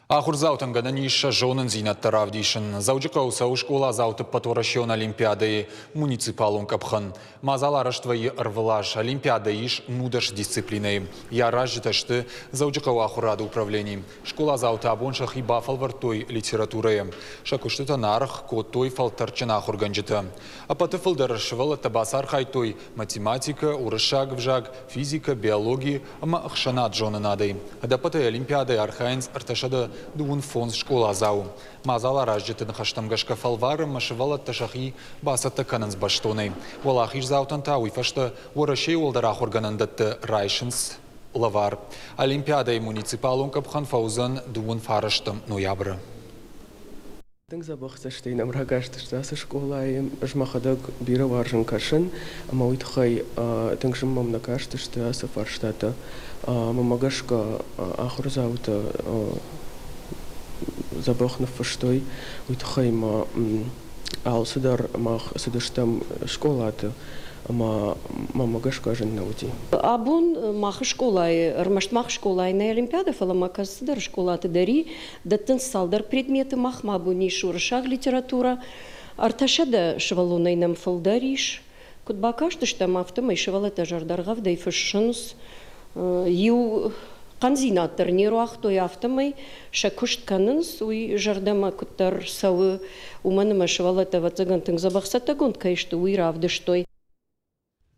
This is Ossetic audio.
Ахуырдзаутӕн гӕнӕн ис сӕ зонындзинӕдтӕ равдисын. Дзӕуджыхъӕуы цӕуы скъоладзауты ӕппӕтуӕрӕсеон олимпиадӕйы муниципалон къӕпхӕн. Мадзал арӕзт вӕййы ӕрвылаз. Олимпиадӕ ис 19 дисциплинӕйы. Йӕ аразджытӕ сты Дзӕуджыхъӕуы ахуырады управлени. Скъоладзаутӕ абон сӕхи бафӕлвӕрдтой литературӕйы. Сӕ куыстытӕн аргъ кодтой фӕлтӕрдджын ахуыргӕнджытӕ. Ӕппӕты фылдӕр сывӕллӕттӕ бацархайдтой математикӕ, уырыссаг ӕвзаг, физикӕ, биологи ӕмӕ ӕхсӕнад-зонынадӕй. Ӕдӕппӕтӕй олимпиадӕйы архайынц 335 скъоладзауы. Мадзаларазджыты ныхӕстӕм гӕсгӕ фӕлварынмӕ сывӕллӕттӕ сӕхи бацӕттӕ кӕнынц бӕстонӕй. Уӕлахиздзаутӕн та уый фӕстӕ Уӕрӕсейы уӕлдӕр ахуыргӕнӕндӕтты райсынц лӕвар. Олимпиадӕйы муниципалон къӕпхӕн фӕуыдзӕн 19 ноябры. Тынг дзӕбӕх цӕстӕй нӕм ракастысты ацы скъолайы. Ӕз мӕхӕдӕг бирӕ уарзын кӕсын, ӕмӕ уый тыххӕй тынг зын мӕм нӕ кастысты ацы фарстатӕ. Мӕнмӕ гӕсгӕ ахуырдзаутӕ дзӕбӕх ныффыстой, уый тыххӕй ма алцыдӕр мах цыдыстӕм скъолаты ӕмӕ мӕнмӕ гӕсгӕ зын нӕ уыди. Абон мах скъолайы, ӕрмӕст мах скъолайы нӕй олимпиадӕ, фӕлӕ ма кӕцыдӕр скъолаты дӕр и, Дӕттынц цалдӕр предметы махмӕ абон ис уырыссаг литературӕ. 300 сывӕллонӕй нӕм фылдӕр ис. Куыд бакастыстӕм, афтӕмӕй сывӕллӕттӕ зӕрдӕргъӕвдӕй фыссынц. Иу хъӕндзинад дӕр не руагътой, афтӕмӕй сӕ куыст кӕнынц, уый зӕрдӕмӕ куыддӕр цӕуы, уымӕн ӕмӕ сывӕллӕттӕ, ӕвӕццӕгӕн, тынг дзӕбӕх цӕттӕгонд кӕй сты, уый равдыстой.